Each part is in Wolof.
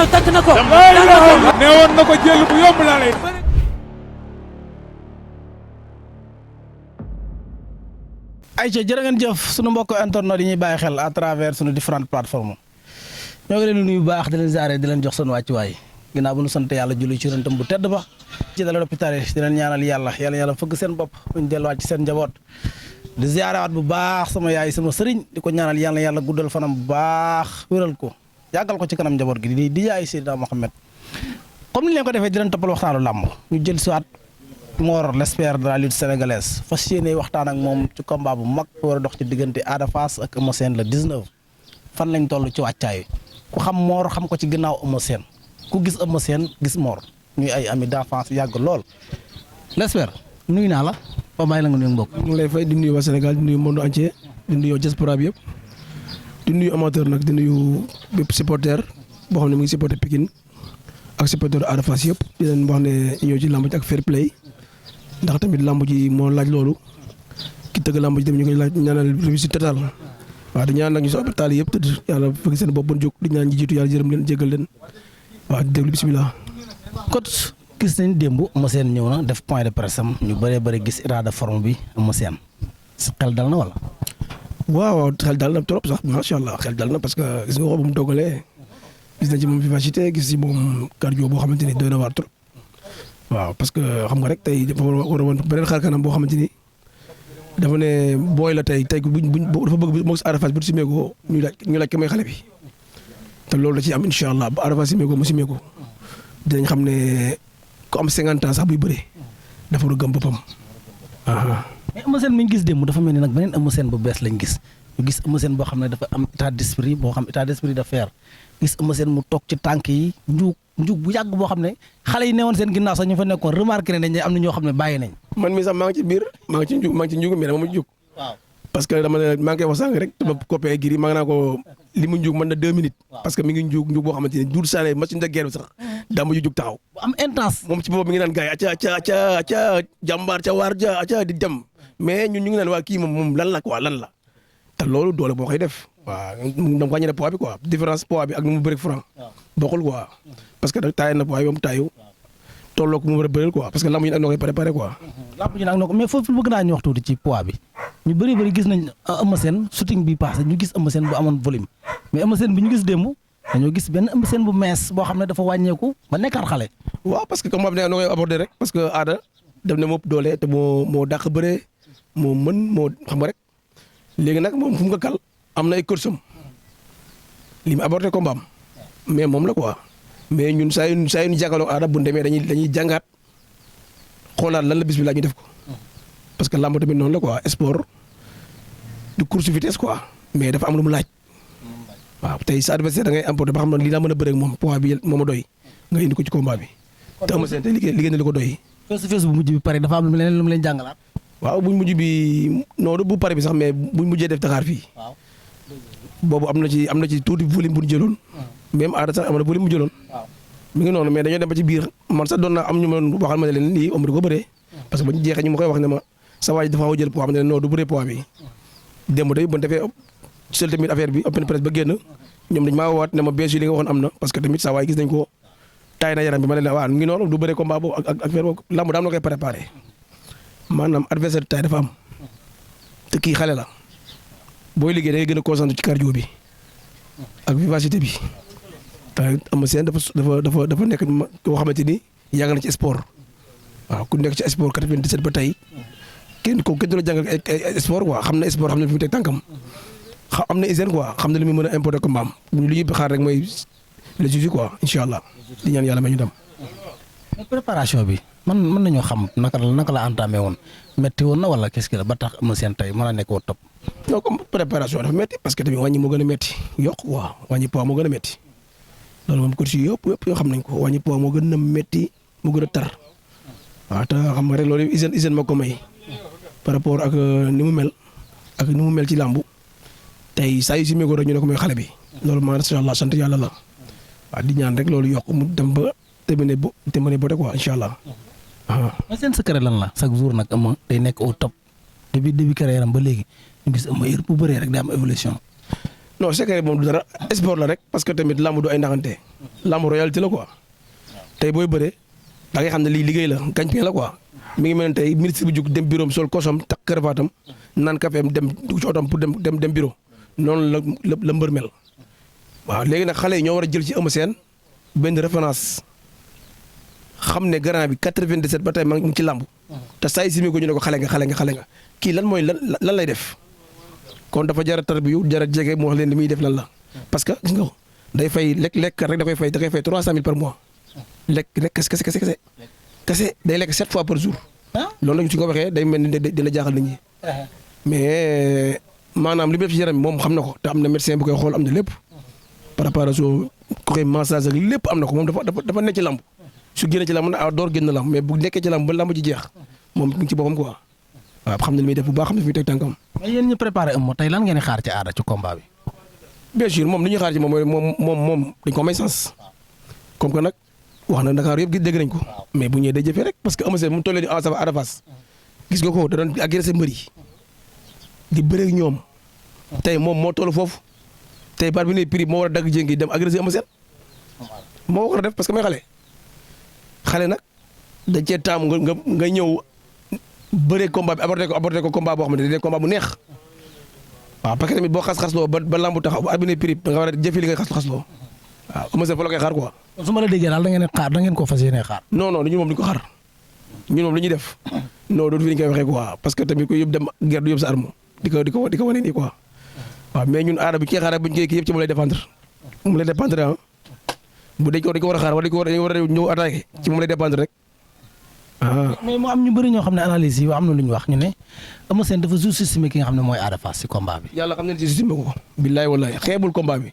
la takk na ko. neewoon na ko jël bu yomb laa lay. ayca jërë ngeen jëf sunu mbokk internet yi ñuy bàyyi xel à travers sunu différentes plateformes ñoo ngi leen di nuyu baax di leen ziare di leen jox seen wàccuwaay ginnaaw bu nu sant yàlla julli ci yonentam bu tedd ba ci dala hôpital yi di leen ñaanal yàlla fëgg seen bopp buñ delluwaat ci seen njaboot di ziarewaat bu baax sama yaay sama sëriñ di ko ñaanal yàlla guddal fanam bu baax wéral ko yàggal ko ci kanam njaboot gi di yaay Seydina Mohamed comme ni leen ko defee di leen toppal waxtaanu làmb ñu jël siwaat Mor l'espère de la lutte sénégalaise fas yéene waxtaan ak moom ci combat bu mag war a dox ci diggante Ada Fass ak Eumeu Sène le 19 fan lañ toll ci wàccaay ku xam Mor xam ko ci ginnaaw Eumeu Sène ku gis Eumeu Sène gis Mor ñuy ay ami d'enfance yàgg lool l'espère nuyu naa la ba bàyyi la nga nuyu mbokk. ñu ngi lay fay di nuyu waa Sénégal di nuyu monde entier di nuyu diaspora bi yëpp di nuyu amateur nag di nuyu bépp supporter boo xam ne mu ngi supporter Pikine ak supporter Ada Fass yëpp di leen wax ne ñëw ci lamb ji ak fair play ndax tamit lamb ji moo laaj loolu ki tëgg lamb ji tamit ñu koy laaj ñaanal réussite totale waaw di ñaan nag ñu si hôpital yëpp tëdd yàlla fekk seen bopp bu ñu jóg di ñaan ñi jiitu yàlla jërëm leen jéggal leen waaw di déglu bisimilah. coach gis nañ démb Eumeu Sène ñëw na def point de presse am ñu bëree gis état de forme bi Eumeu Sène sa xel dal na wala. waaw xel dal na trop sax macha allah xel dal na parce que gis nga ko ba mu toggalee gis na ci moom vivacité gis ci moom cardio boo xamante ni doy na waar trop. waaw parce que xam nga rek tey dafa war a woon beneen xar kanam boo xamante ni dafa ne booy la tey buñ dafa bëgg moom Ada Fass bu simee ko ñu laaj ko may xale bi te loolu da ciy am incha allah bu Ada Fass simee ko mu simee ko dinañ xam ne ku am 50 ans sax buy bëree dafa war a gëm boppam. mais Eumeu Sène mi ñu gis démb dafa mel ni nag beneen Eumeu Sène bu bees lañ gis ñu gis Eumeu Sène boo xam ne dafa am état d'esprit boo xam état d'esprit de fer gis Eumeu Sène mu toog ci tànk yi njuug bu yàgg boo xam ne xale yi newoon seen ginnaaw sax ñu fa nekkoon remarqué nañ ne am na ñoo xam ne bàyyi nañ. man mii sax maa ngi ci biir maa ngi ci njuug mais dama ma jug. waaw parce que dama ne maa ngi koy wax sànq rek dama coppee giri maa ngi naa ko li mu njuug mën na 2 minutes. parce que mi ngi njuug boo xamante ni duur saane machine de guerre bi sax daa ma jug taxaw. bu am intense. moom ci boppam mi ngi naan gars yi acca jàmbaar ca waar ja acca di dem mais ñun ñu ngi naan waa kii moom lan la quoi lan la te loolu doole moo koy def. waaw da nga ko wàññi poids bi quoi différence poids bi ak nu mu bëri franc bokkul quoi parce que da taay na poids yi moom taayu tolloo ko mu war a bëreel quoi parce que lamb yi nag noo koy préparé quoi. lamb ji nag noo ko mais foofu bëgg naa ñu wax tuuti ci poids bi ñu bëri gis nañ Eumeu Sène shooting bi passé ñu gis Eumeu Sène bu amoon volume mais Eumeu Sène bi ñu gis démb dañoo gis benn Eumeu Sène bu mees boo xam ne dafa wàññeeku ba nekkaat xale. waaw parce que comme bi ne noo koy aborder rek parce que Ada def ne moo doole te moo dàq bëree moo mën moo xam nga rek léegi nag moom fu mu ko kal am na ay kursam li mu aborder combat am mais moom la quoi mais ñun saa yu ñu jàkkaarloo Ada bu ñu demee dañuy jàngaat xoolaat lan la bis bi laa ñu def ko parce que lamb tamit noonu la quoi sport du course vitesse quoi mais dafa am lu mu laaj. waaw tey sa adversaire da ngay importer ba xam ne lii laa mën a bëre ak moom poids bi moo ma doy nga indi ko ci combat bi. te Eumeu Sène tey liggéey na li ko doy. face to face bu mujj bi pare dafa am leneen lu mu leen jàngalaat. waaw buñ mujj bi noonu bu pare bi sax mais buñ mujjee def Dakar fii. waaw boobu am na ci tuuti volume bu ñu jëloon. même Ada sax am na volume bu jëloon. waaw mi ngi noonu mais dañoo dem ba ci biir man sax doon naa am ñu ma waxal ma ne leen lii Omar du ko bëree. parce que ba ñu jeexee ñu ma koy wax ne ma sa waay dafa xaw a jël poids ma ne leen non du bëree poids bi. démb day bu ñu defee seul tamit affaire bi open press ba génn ñoom dañ maa woowaat ne ma bien sûr li nga waxoon am na parce que tamit sa waay gis nañ ko taay na yaram bi ma ne leen waaw mi ngi noonu du bëree combat boobu ak affaire boobu lamb daam na koy préparé maanaam adversaire taay dafa am te kii xale la booy liggéey da ngay gën a concentré ci cardio bi ak vivacité bi te Eumeu Sène dafa nekk koo xamante ni yàgg na ci sport waaw ku nekk ci sport 97 ba tey kenn du la jàngal ay sport quoi xam na sport xam na fi mu teg tànkam am na hygiène quoi xam na li muy mën a importer comme maam li ñuy xaar rek mooy le juge quoi incha allah di ñaan yàlla may ñu dem. préparation bi mën nañoo xam naka la entamé woon métti woon na wala qu'est-ce que la ba tax Eumeu Sène tey mën a nekk au top. non comme préparation dafa métti parce que tamit wàññi moo gën a métti yokk waaw wàññi poids moo gën a métti loolu moom coach yi yëpp yoo xam nañ ko wàññi poids moo gën a métti moo gën a tar waaw te xam nga rek loolu hygiène moo ko may par rapport ak ni mu mel ci làmbu tey saa yu si méngóo rek ñu ne ko mooy xale bi loolu macha allah sant yàlla la waaw di ñaan rek loolu yokk mu dem ba terminé ba de quoi incha allah. mais seen secret lan la chaque jour nag Eumeu day nekk au top depuis carrière am ba léegi ñu gis Eumeu heure bu bëree rek day am évolution. non secret moom du dara sport la rek parce que tamit lamb du ay ndaxante lamb royalité la quoi tey booy bëree da ngay xam ne lii liggéey la gagne-pain la quoi mi ngi mel ne tey ministre bi jug dem bureau am sol kosom takk kërëfaatam naan kafeem dem dugg ci otom pour dem bureau noonu la mbër mel waaw léegi nag xale yi ñoo war a jël ci Eumeu Sène benn référence xam ne grand bi 97 ba tey ma ngi ci lamb te saa yi simee ko ñu ne ko xale nga kii lan mooy lan lay def kon dafa jar a tarbiyu jar a jege mu wax leen li muy def lan la parce que gis nga day fay lekk rek da koy fay 300 000 par mois lekk kese day lekk 7 fois par jour. loolu la ñu ci ko waxee day mel ni dina jaaxal nit ñi. mais maanaam li mu def ci yaram moom xam na ko te am na médecin bu koy xool am na lépp préparation ku koy massage ak lépp am na ko moom dafa nekk ci lamb su génnee ci lamb na door génn lamb mais bu nekkee ci lamb ba lamb ci jeex moom mu ngi ci boppam quoi. waaw xam ne li muy def bu baax xam ne fi muy teg tànkam. mais yéen ñu préparé Eumeu tey lan ngeen di xaar ci Ada ci combat bi. bien sûr moom li ñuy xaar ci moom mooy moom dañ ko may sens comme que nag wax na Dakar yëpp gis dégg nañ ko mais bu ñëwee day jëfee rek parce que Eumeu Sène mu tollee di Ada Fass gis nga ko da doon agressé mbër yi di bëre ak ñoom tey moom moo toll foofu tey bar bi ne prix moo war a dagg jéngi dem agressé Eumeu Sène moo war a def parce que may xale nag dañ cee taamu nga ñëw. bëree combat bi aborder ko combat boo xamante ne combat bu neex waaw parce que tamit boo xas-xasloo ba lambu taxaw ba arbitre prix da nga war a jëfe li nga xas-xasloo waaw Eumeu Sène fa la koy xaar quoi. kon su ma la déggee daal da ngeen ko fas yéenee xaar. non ñun moom duñ ko xaar ñun moom li ñuy def non dootu fi ñu koy waxee quoi parce que tamit ku yëpp dem guerre du yëpp sa arme di ko wane nii quoi waaw mais ñun Ada bi ki xaar buñ koy kii yëpp ci moom lay défendre ah bu dañ ko war a xaar wala dañ ko war a ñëw attaqué ci moom lay dépendre rek. mais mu am ñu bëri ñoo xam ne analyse yi am na lu ñu wax ñu ne Eumeu Sène dafa sous-estimé ki nga xam ne mooy Ada Fass si combat bi. yàlla xam ne ci sous-estimé ko. billaay wallaay xeebul combat bi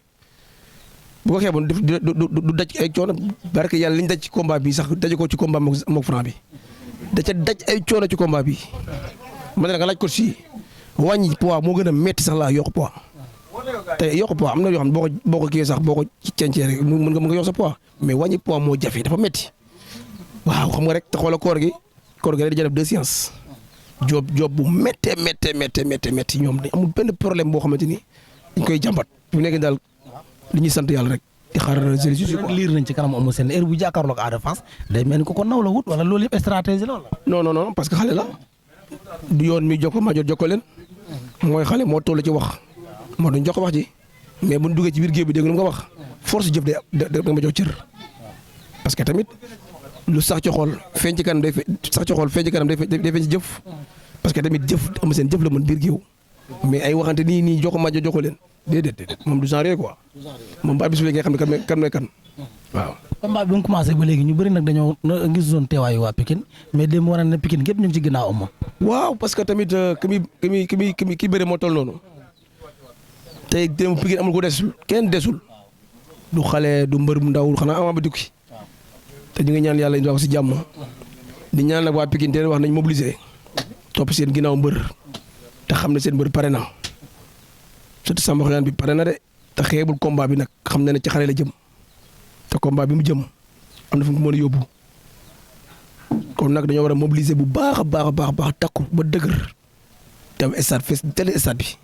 bu ko xeeboon du daj ay coono barke yàlla li ñu daj ci combat bi sax daje ko ci combat mook Franc bi da ca daj ay coono ci combat bi ma ne nga laaj ko si wàññi poids moo gën a metti sax laa yokk poids te yokk poids am na yoo xam ne boo ko kii sax boo ko cencee rek mën nga yokk sa poids mais wàññi poids moo jafe dafa metti waaw xam nga rek te xoolal koor gi rek di def 2 séances job bu méttee ñoom dañ amul benn problème boo xamante ni dañ koy jàmbat bu nekk daal li ñuy sant yàlla rek di xaar résultat quoi. liir nañ ci kanam Eumeu Sène heure bu jàkkaarloo ak Ada Fass day mel ni ko naw la wut wala loolu yëpp stratégie la wala. non parce que xale la du yoon mi jokko maa jokko leen mooy xale moo toll ci wax moo duñ jox wax ji mais buñ duggee ci biir géew bi dégg nga ko wax force jëf da nga ma jox cër parce que tamit. lu sax ci xool feeñ ci kanam day feeñ ci jëf parce que tamit jëf Eumeu Sène jëf la mën biir géew mais ay waxante nii jox leen déedéet moom du genre quoi moom ba bis bi nga xam ne kan mooy kan waaw. combat bi mu commencé ba léegi ñu bëri nag dañoo gis zone teewaayu waa Pikine mais démb war na ne Pikine gépp ñu ngi ci ginnaaw Eumeu. waaw parce que tamit ki bëre moo toll noonu tey démb Pikine amul ko desul kenn desul du xale du mbër mu ndaw xanaa Ama ba dukki te ñu ngi ñaan yàlla indi wax si jàmm di ñaan nag waa Pikine te wax nañ mobiliser topp seen ginnaaw mbër te xam ne seen mbër pare na surtout Samba Xalaan bi pare na de te xeebul combat bi nag xam na ne ci xale la jëm te combat bi mu jëm am na fu mu mën a yóbbu kon nag dañoo war a mobiliser bu baax a baax takku ba dëgër dem stade fees télé stade bi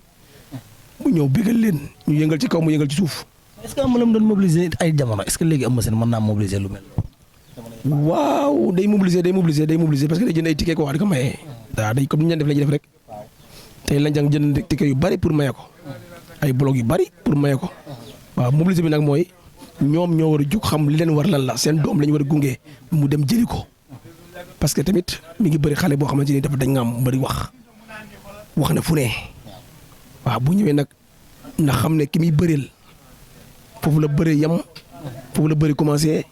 mu ñëw bégal leen ñu yëngal ci kaw mu yëngal ci suuf. est-ce que am na lu mu doon mobiliser ay jamono est-ce que léegi Eumeu Sène mën naa mobiliser lu mel. waaw day mobiliser parce que day jënd ay ticket quoi di ko maye. waaw day comme ni ñu def la ñuy def rek tey lañ jàng jënd ticket yu bari pour maye ko ay bloc yu bari pour maye ko waaw mobiliser bi nag mooy ñoom ñoo war a jug xam li leen war lan la seen doom la ñu war a gunge mu dem jëli ko parce que tamit mi ngi bëri xale boo xamante ni dafa dañ nga am bëri wax na fu ne waaw bu ñëwee nag na xam ne ki muy bëreel foofu la bëri yam foofu la bëri commencé.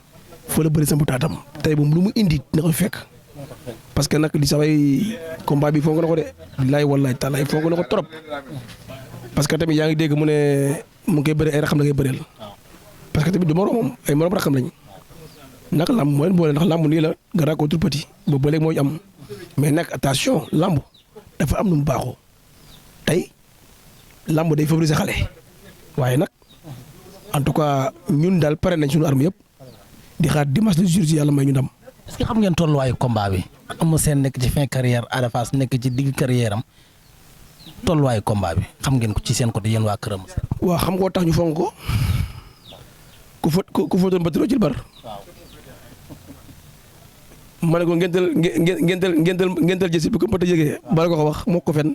foo la bëri sampu taatam tey moom lu mu indi na ko fekk parce que nag li saway combat bi foog na ko de billaay wallaay taalaay foog na ko trop parce que tamit yaa ngi dégg mu ne mu ngi koy bëri ay raxam la ngay bëreel parce que tamit du moroomam ay moroom raxam lañ nag lamb moo leen boole ndax lamb nii la grand contre petit boobu ba léegi moo am mais nag attention lamb dafa am nu mu baaxoo tey lamb day favoriser xale waaye nag en tout cas ñun daal pare nañ suñu arme yëpp. di xaar dimanche le jour ci yàlla may ñu ndam. est-ce que xam ngeen tolluwaayu combat bi Eumeu Sène nekk ci fin carrière Ada Fass nekk ci digg carrière am tolluwaayu combat bi xam ngeen ko ci seen côté yéen waa Kër Eumeu Sène. waaw xam nga tax ñu fonk ko ku fóotoon ba tëroo ci bar. ma ne ko ngental jësi bi ko mbët a jegee bala ko wax moo ko fen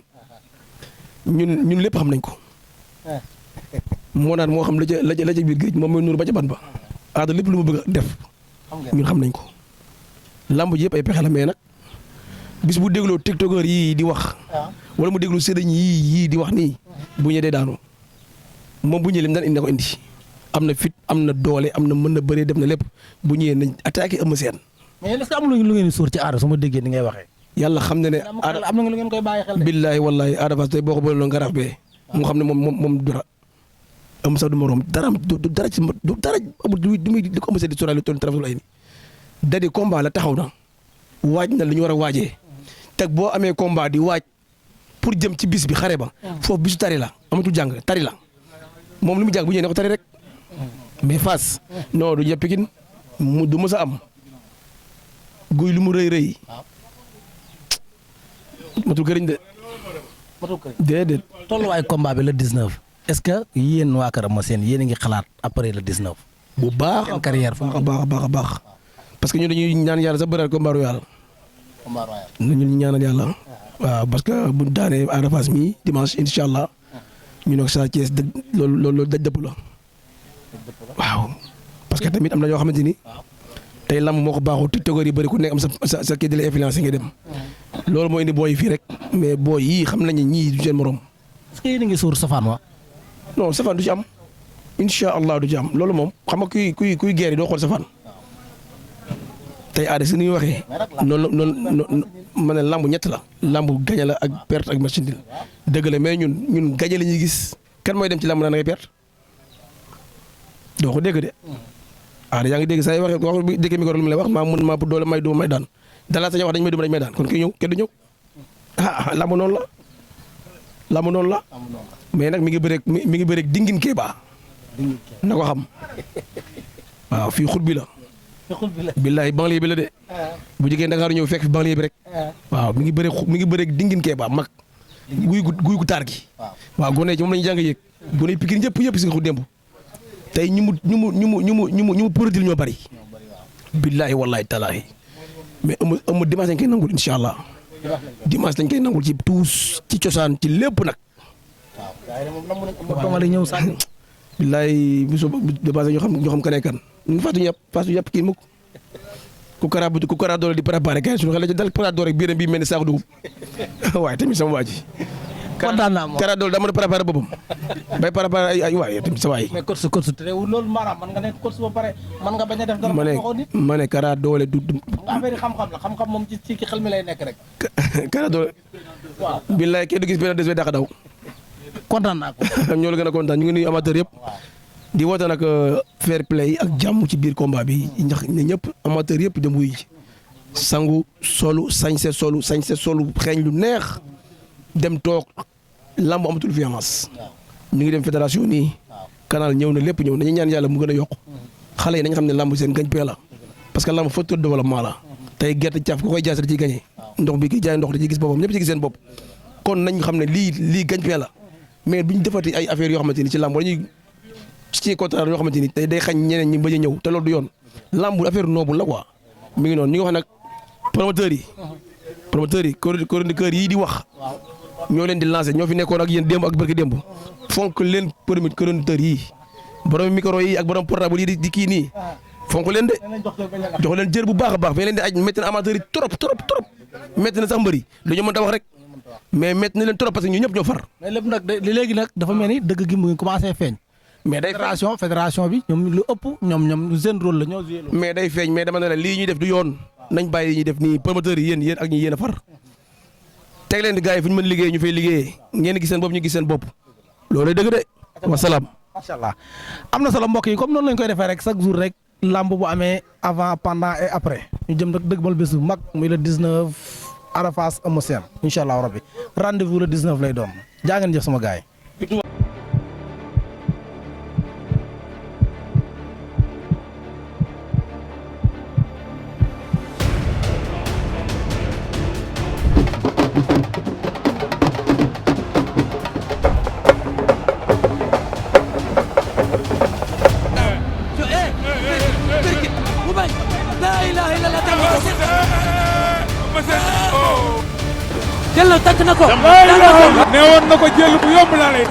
ñun lépp xam nañ ko moo naan moo xam la ca biir géej moom mooy nuur ba ca ban ba aada lépp lu mu bëgg a def ñun xam nañ ko lamb ji yëpp ay pexe la mais nag bis bu dégloo tiktokeur yii di wax wala mu déglu sëriñ yii di wax nii bu ñëwee dee daanu moom bu ñëwee lim daan indi na ko indi am na fit am na doole am na mën na bëree def na lépp bu ñëwee nañ attaqué Eumeu Sène. mais est-ce que am lu ngeen di sóor ci aada su ma déggee ni ngay waxee. yàlla xam na ne. am na lu ngeen koy bàyyi xel de. billaahi wallaahi Ada Fass tey boo ko bëri loon nga raaf bee. mu xam ne moom dara. Eumeu sax du morom dara du dara ci du dara amul du muy di ko Eumeu Sène di sóoraale lu toll trafic ay ni dadi combat la taxaw na waaj na li ñu war a waajee teg boo amee combat di waaj pour jëm ci bis bi xare ba. foofu bisu tari la amatul jàng tari la moom lu mu jàng bu ñëwee ne ko tari rek mais Fass non du ñëpp Pikine du mës a am. guy lu mu rëy matul këriñ de. déedéet. tolluwaay combat bi le 19 est-ce que yéen waa Kër Eumeu Sène yéen a ngi xalaat après le 19. bu baax seen carrière fu a baax parce que ñun dañuy ñaan yàlla sax bëral combat royal. ñun ñaanal yàlla. waaw parce que buñ daanee Ada Fass mi dimanche incha allah ñu ne ko Sa Thiès loolu daj dëpp la. waaw parce que tamit am na yoo xamante ni. tey lamb moo ko baaxoo tiktokeur yi bëri ku nekk am sa kii di la influence nga dem loolu moo indi booy fii rek mais booy yii xam nañu ñii du seen morom. est-ce que yéen a ngi sóor safaan wa. non safaan du ci am incha allah du ci am loolu moom xam nga kuy guerre doo xool safaan tey aada si ni ñu waxee noonu ma ne lamb ñett la lamb gañe la ak perte ak machine dëgg la mais ñun gañe la ñuy gis kan mooy dem ci lamb naan ngay perte doo ko dégg de. yaa ngi dégg saa yi waxee wax bi dégg micro lu mu lay wax maa mun maa doole may du may daan dalaa sañ wax dañ may duma dañ may daan kon kii ñëw kenn du ñëw lamb noonu la mais nag mi ngi bëreeg dingin Kéba na ko xam waaw fii xut bi la billahi banlieue bi la de bu jógee Dakar ñëw fekk fi banlieue bi rek waaw mi ngi bëreeg dingin Kéba mag guy gu taar gi waaw gone ci moom lañu jàng yéeg gone Pikine yëpp si nga xut démb tey ñu mu produit ñoo bari billahi wallahi talaahi mais ëmm dimanche lañ koy nangul incha allah dimanche lañ koy nangul ci tuus ci cosaan ci lépp nag. waaw ñëw sax. billahi bisu dimanche ñu xam ka ne kan ñu faatu yàpp kii mukk ku kara doole di préparé kay suñu xel la dal préparé doole rek biiram bi mel ni saako dugub waaye tamit sama waa ji. kontaan naa moom kara doole daa mën a préparé boppam bay préparé ay waay tamit sa waay. mais course terewul loolu maanaam man nga nekk course ba pare man nga bañ a def dara. ma ne kara doole du. affaire yi xam-xam la xam-xam moom ci xel mi lay nekk rek. kara doole. waaw billaay kenn du gis benn des ba dàq daw. kontaan naa ko. ñoo la gën a kontaan ñu ngi nuyu amateur yëpp. di woote nag fair play ak jàmm ci biir combat bi ndax ñëpp amateur yëpp dem wuy sangu solu sañse solu xeeñ lu neex dem toog lamb amatul violence ñu ngi dem fédération nii canal ñëw na lépp ñëw nañu ñaan yàlla mu gën a yokk xale yi nañ xam ne lamb seen gagne-pain la parce que lamb facteur de développement la tey gerte caaf ku koy jaay da ciy gagné ndox bi ki jaay ndox da ciy gis boppam ñëpp ci gis seen bopp kon nañ xam ne lii gagne-pain la mais duñ defati ay affaires yoo xamante ni ci lamb wala ñuy ci contrat yoo xamante ni tey day xañ ñeneen ñi bañ a ñëw te loolu du yoon lamb affaire noble la quoi mi ngi noonu ñu ngi wax nag promoteurs yi chroniqueurs yi di wax ñoo leen di lancé ñoo fi nekkoon ak yéen démb ak barki démb fonk leen chroniqueurs yi borom micro yi ak borom portable yi di kii nii fonk leen de jox leen jër bu baax a baax mais leen di aj métti na amateurs yi trop métti na sax mbëri dañoo mën ta wax rek mais métti na leen trop parce que ñu ñëpp ñoo far. mais lépp nag léegi nag dafa mel ni dëgg gi mu ngi commencé feeñ. mais day fédération bi ñoom lu ëpp ñoom seen rôle la ñoo joué loolu. mais day feeñ mais dama ne la lii ñuy def du yoon nañ bàyyi ñuy def nii promoteurs yi yéen ak ñi yéen a far teg leen di gars yi fu ñu mën liggéey ñu fay liggéeyee ngeen gis seen bopp ñu gis seen bopp loolu dëgg de wasalaam. macha allah am na solo mbokk yi comme noonu lañ koy defee rek chaque jour rek lamb bu amee avant pendant et après ñu jëm nag dëgg mal bés bu mag muy le 19 Ada Fass Eumeu Sène incha allah rabbi rendez-vous le 19 lay doon jaa ngeen jëf sama gars yi. jël na takk na ko. ne woon na ko jël bu yomb laa lay